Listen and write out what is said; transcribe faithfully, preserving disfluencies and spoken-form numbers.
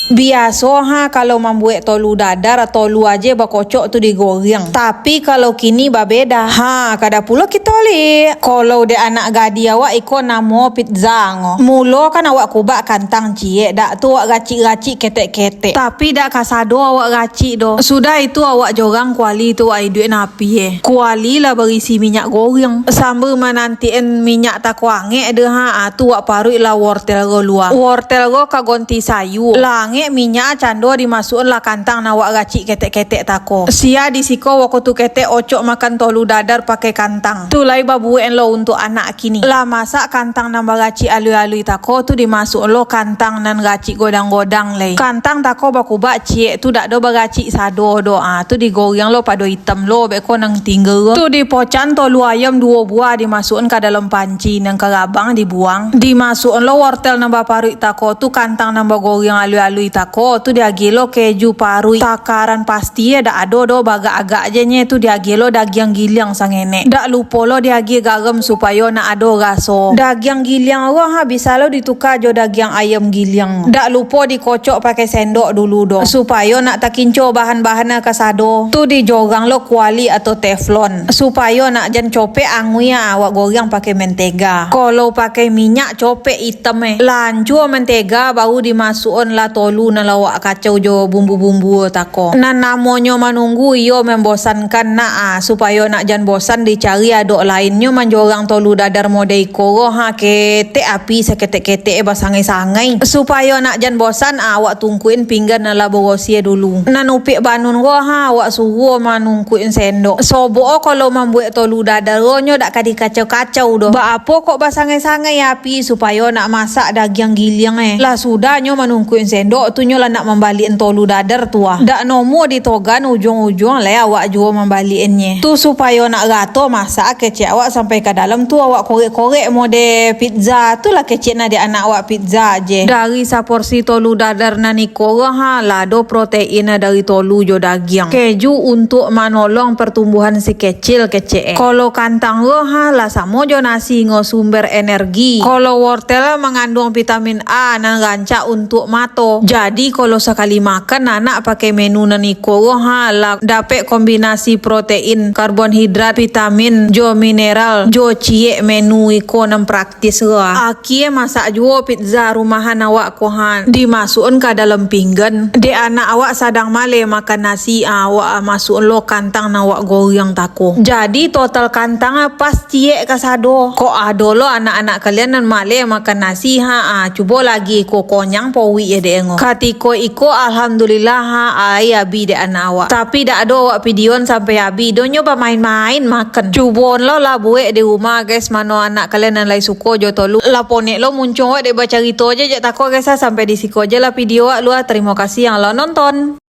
Biaso ha, kalau mambuek tolu dadar, tolu aje bakocok tu digoreng. Tapi kalau kini babeda. Ha, kada pulo kito li. Kalau dek anak gadih awak iko namo pizza ngo. Mulo kan awak kubak kantang ciek, dak tu awak racik-racik ketek-ketek. Tapi dak kasado awak racik doh. Sudah itu awak jorang kuali tu awak iduik api eh. Kuali lah barisi minyak goreng. Sambia manantian minyak tako angek deh ha, ah, tu wak paruik lah wortel go lua. Wortel go ka gonti sayua. Lah angek minyak cando dimasuakan lah kantang nan wak racik ketek-ketek tako. Sia di siko wak kutu ketek ocok makan tolu dadar pakai kantang. Tu lai babuek lo untuak anak kini. Lah masak kantang nan baracik alui-alui tako tu dimasuakan lo kantang nan racik godang-godang lai. Kantang tako bakubak ciek tu dak do baracik sado doh. Ah, tu digoreng lo pado itam lo, beko nan tingga. Tu dipocan tolu ayam duo buah dimasuakan ka dalam panci nan karabang dibuang. Dimasuakan lo wortel nan baparuik tako tu, kantang nan bagoreng alui-alui tako tu, diagiah lo keju paruik. Takaran pasti eh, dak ado doh bagak-agak je nye tu, diagiah lo dagiang giliang sangenek. Dak lupo lo diagiah garam supayo nak ado raso. Dagiang giliang lo ha, bisa lo dituka jo dagiang ayam giliang. Dak lupo dikocok pakai sendok dulu doh, supayo nak takinco bahan-bahan nan kasado. Tu dijorang lo kuali atau teflon, supayo nak jan copek anguih ah, awak goreng pakai mentega. Kalau pakai minyak copek itam eh. Lah ancua mentega, baru dimasuakan lah tolu nan lah wak kacau jo bumbu-bumbu tako. Nan namonyo manunggu iyo membosankan nak ah, supayo nak jan bosan dicari adok lain. Nyo manjorang tolu dadar model iko lo ha, ketek api saketek-ketek eh, basangai-sangai. Supayo nak jan bosan, ah, awak tungkuin pinggan nan lah barosia dulu. Nan upik banun ko ha, awak suruah manungkuin sendok. Sobok o kalau mambuek tolu dadar ko nyo dak ka dikacau-kacau doh. Baapo kok basangai-sangai api supayo nak masak dagiang giliang eh. Lah sudah nyo manungkuin sendok tu, nyo lah nak mambaliakan tolu dadar tu ah. Dak nomo ditogan ujuang-ujuang lai awak juo mambaliakannye. Tu supayo nak rato masak kecek awak sampai ka dalam tu, awak korek-korek model pizza tu lah kecek nan dek anak awak pizza je. Dari saporsi tolu dadar nan iko ha, lah ado protein dari tolu jo dagiang. Keju untuak manolong pertumbuhan si kecil kecek eh. Kalau kantang ko ha, lah samo jo nasi ngo sumber energi. Kalau wortel manganduang vitamin A nan rancak untuak mato. Jadi kalau sakali makan anak pakai menu nan iko ko ha, lah dapek kombinasi protein, karbohidrat, vitamin, jo mineral, jo ciek menu iko nan praktis ko ah. Akie masak juo pizza rumahan awak ko ha, dimasuakan ka dalam pinggan. Dek anak awak sadang maleh makan nasi, ah, awak masuakan lo kantang nan awak goreng tako. Jadi total kantang ah, pas ciek kasado. Kok ado lo anak-anak kalian nan maleh makan nasi ha, ah, cubo lagi ko konyang powik ya dek ngo. Katiko iko alhamdulillah ha, ai abi dek anak awak. Tapi dak ado awak videoan sampai abi, donyo bamain-main makan. Cuboan lo lah buek di rumah guys, mano anak kalian nan lai suko jo tolu. Lah ponek lo muncuang awak dek bacarito je jak tako guys ha, sampai di siko je lah video awak lu ah. Terima kasih yang lah nonton.